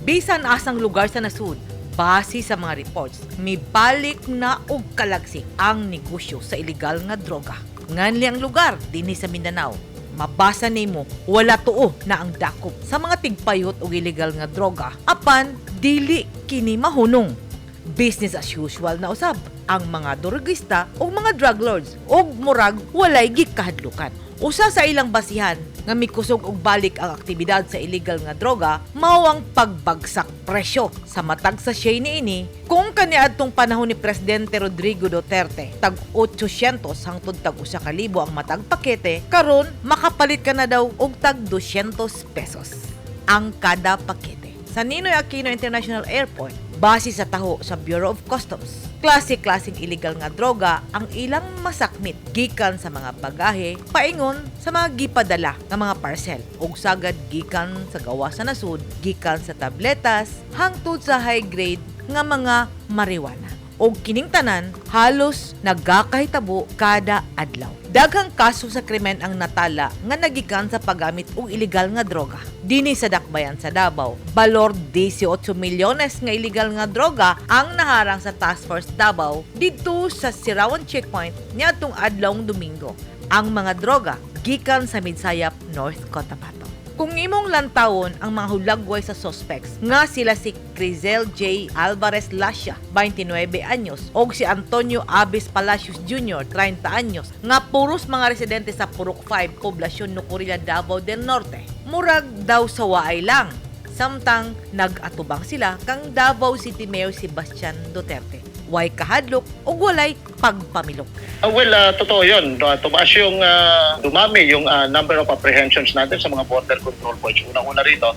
Bisan asang lugar sa nasud, base sa mga reports, mibalik na og kalagsik ang negosyo sa ilegal nga droga. Nganli ang lugar dinhi sa Mindanao. Mabasa nimo wala tuo na ang dakop sa mga tigpayot og ilegal nga droga, apan dili kini mahunong. Business as usual na usab ang mga drogista o mga drug lords og murag walay gikahadlukan. Usa sa ilang basihan nga mikusog og balik ang aktibidad sa illegal nga droga mao ang pagbagsak presyo sa matag sachet niini. Kung kaniadtong panahon ni Presidente Rodrigo Duterte, tag 800 hangtod tag 1,000 ang matag pakete, karon makapalit ka na daw og tag 200 pesos ang kada pakete. Sa Ninoy Aquino International Airport, base sa taho sa Bureau of Customs, klase-klaseng illegal nga droga ang ilang masakmit gikan sa mga bagahe paingon sa mga gipadala nga mga parcel ug sagad gikan sa gawas sa nasud, gikan sa tabletas hangtod sa high grade nga mga marijuana. Og kining tanan halos nagakahitabo kada adlaw. Daghang kaso sa krimen ang natala nga nagikan sa paggamit og ilegal nga droga. Dinhi sa Dakbayan sa Davao, balor 18 milyones nga ilegal nga droga ang naharang sa Task Force Davao didto sa Sirawan Checkpoint niadtong adlawng Domingo. Ang mga droga gikan sa Midsayap, North Cotabato. Kung imong lantawon ang mga hulagway sa suspects nga sila si Crizel J. Alvarez Lasha, 29 anyos, og si Antonio Aves Palacios Jr., 30 anyos, nga puros mga residente sa Purok 5, Poblasyon Nucurilla, Davao del Norte. Murag daw sa waay lang, samtang nag-atubang sila kang Davao City Mayor Sebastian Duterte. Way kahadlok ug walay pagpamilok. Well, totoo yun. Tumaas yung dumami yung number of apprehensions natin sa mga border control points. Unang-una rito,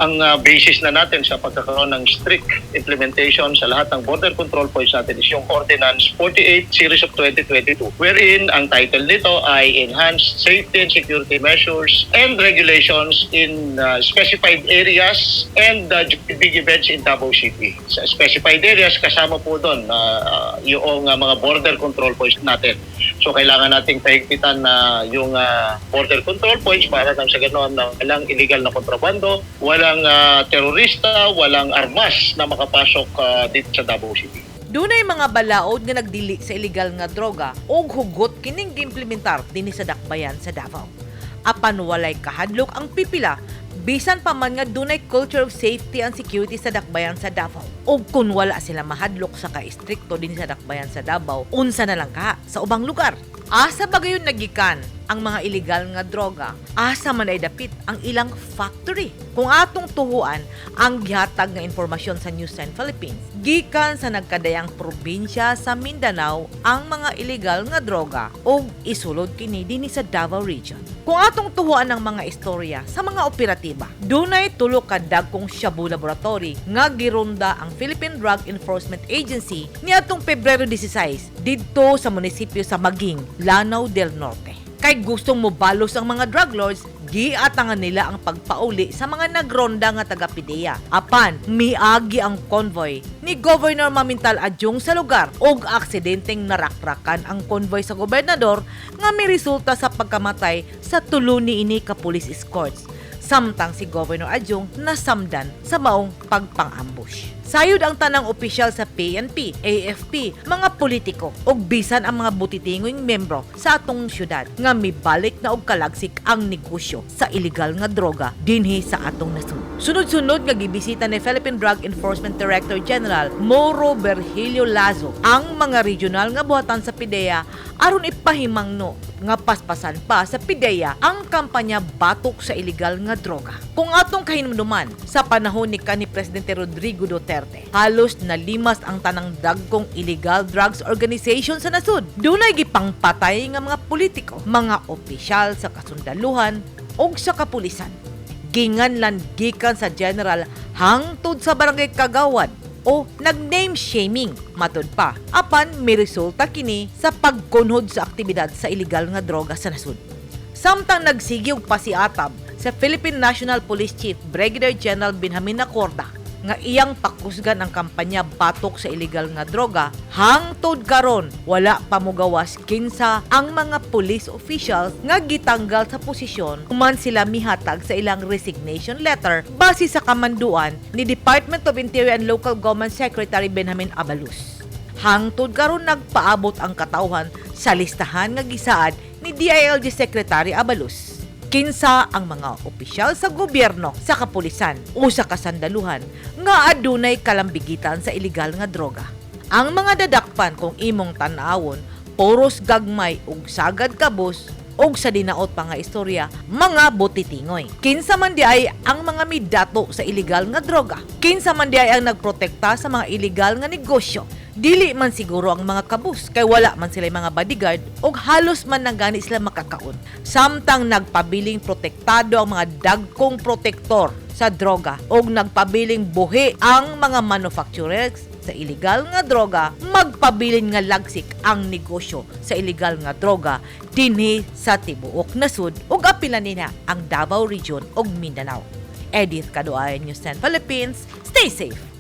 ang basis na natin sa pagkakaroon ng strict implementation sa lahat ng border control points natin is yung Ordinance 48 Series of 2022, wherein ang title nito ay Enhanced Safety and Security Measures and Regulations in Specified Areas and Big Events in Davao City. Sa specified areas, kasama po doon yung mga border control points natin. So kailangan nating pahigpitan na yung border control points para nang sa ganoon na walang illegal na kontrabando, walang terorista, walang armas na makapasok dito sa Davao City. Dunay mga balaod nga nagdili sa ilegal nga droga og hugot kining giimplementar dinhi sa Dakbayan sa Davao. Apan walay kahadlok ang pipila bisan pa man nga dunay culture of safety and security sa Dakbayan sa Davao. Og kun wala sila mahadlok sa ka-istrikto dinhi sa Dakbayan sa Davao, unsa na lang ka sa ubang lugar? Asa ba gayon nagikan ang mga ilegal nga droga? Asa man ay dapit ang ilang factory? Kung atong tuhuan ang gihatag nga impormasyon sa News 10 Philippines, gikan sa nagkadayang probinsya sa Mindanao ang mga ilegal nga droga ug isulod kini dinhi sa Davao Region. Kung atong tuhuan ang mga istorya sa mga operatiba, dunay tulo ka dagkong shabu laboratory nga gironda ang Philippine Drug Enforcement Agency niadtong Pebrero 16 didto sa munisipyo sa Maging, Lanao del Norte. Kay gustong mobalos ang mga drug lords, giatangan nila ang pagpauli sa mga nagronda nga taga PDEA. Apan, miagi ang convoy ni Governor Mamintal Adiong sa lugar og aksidenteng narakrakan ang convoy sa gobernador nga miresulta sa pagkamatay sa tulo niini ka police escorts, samtang si Governor Adiong nasamdan sa maong pagpang-ambush. Sayod ang tanang opisyal sa PNP, AFP, mga politiko ug bisan ang mga butitingoy membro sa atong syudad nga mibalik na og kalagsik ang negosyo sa ilegal nga droga dinhi sa atong nasod. Sunod-sunod nga gibisita ni Philippine Drug Enforcement Director General Mauro Virgilio Lazo ang mga regional nga buhatan sa PDEA aron ipahimangno nga paspasan pa sa PDEA ang kampanya batok sa ilegal nga droga. Kung atong kahinumduman, sa panahon ni kanhi Presidente Rodrigo Duterte, halos nalimas ang tanang dagkong illegal drugs organization sa nasod. Dunay gipangpatay nga mga politiko, mga opisyal sa kasundaluhan ug sa kapulisan. Ginganlan gikan sa general hangtod sa barangay kagawad o nag-name shaming matud pa. Apan miresulta kini sa pagkunhod sa aktibidad sa ilegal nga droga sa nasod. Samtang nagsigi og pasiatab sa Philippine National Police Chief Brigadier General Benjamin Acorda nga iyang pakusgan ang kampanya batok sa illegal nga droga, hangtod karon wala pa mogawas kinsa ang mga police officials nga gitanggal sa posisyon human sila mihatag sa ilang resignation letter base sa kamanduan ni Department of Interior and Local Government Secretary Benjamin Abalos. Hangtod karon nagpaabot ang katawhan sa listahan nga gisaad ni DILG Secretary Abalos. Kinsa ang mga opisyal sa gobyerno, sa kapulisan o sa kasandaluhan nga adunay kalambigitan sa ilegal nga droga? Ang mga dadakpan, kung imong tan-awon, puros gagmay ug sagad kabus og sa dinaot pa nga istorya, mga butitingoy. Kinsa man diay ang mga midato sa ilegal nga droga? Kinsa man diay ang nagprotekta sa mga ilegal nga negosyo? Dili man siguro ang mga kabus kay wala man sila mga bodyguard og halos man nang gani sila makakaon. Samtang nagpabiling protektado ang mga dagkong protektor sa droga og nagpabiling buhi ang mga manufacturers sa ilegal nga droga, magpabilin nga lagsik ang negosyo sa ilegal nga droga dinhi sa tibuok nasud ug apila nina ang Davao Region ug Mindanao. Edith Kaduay, News 10 Philippines. Stay safe.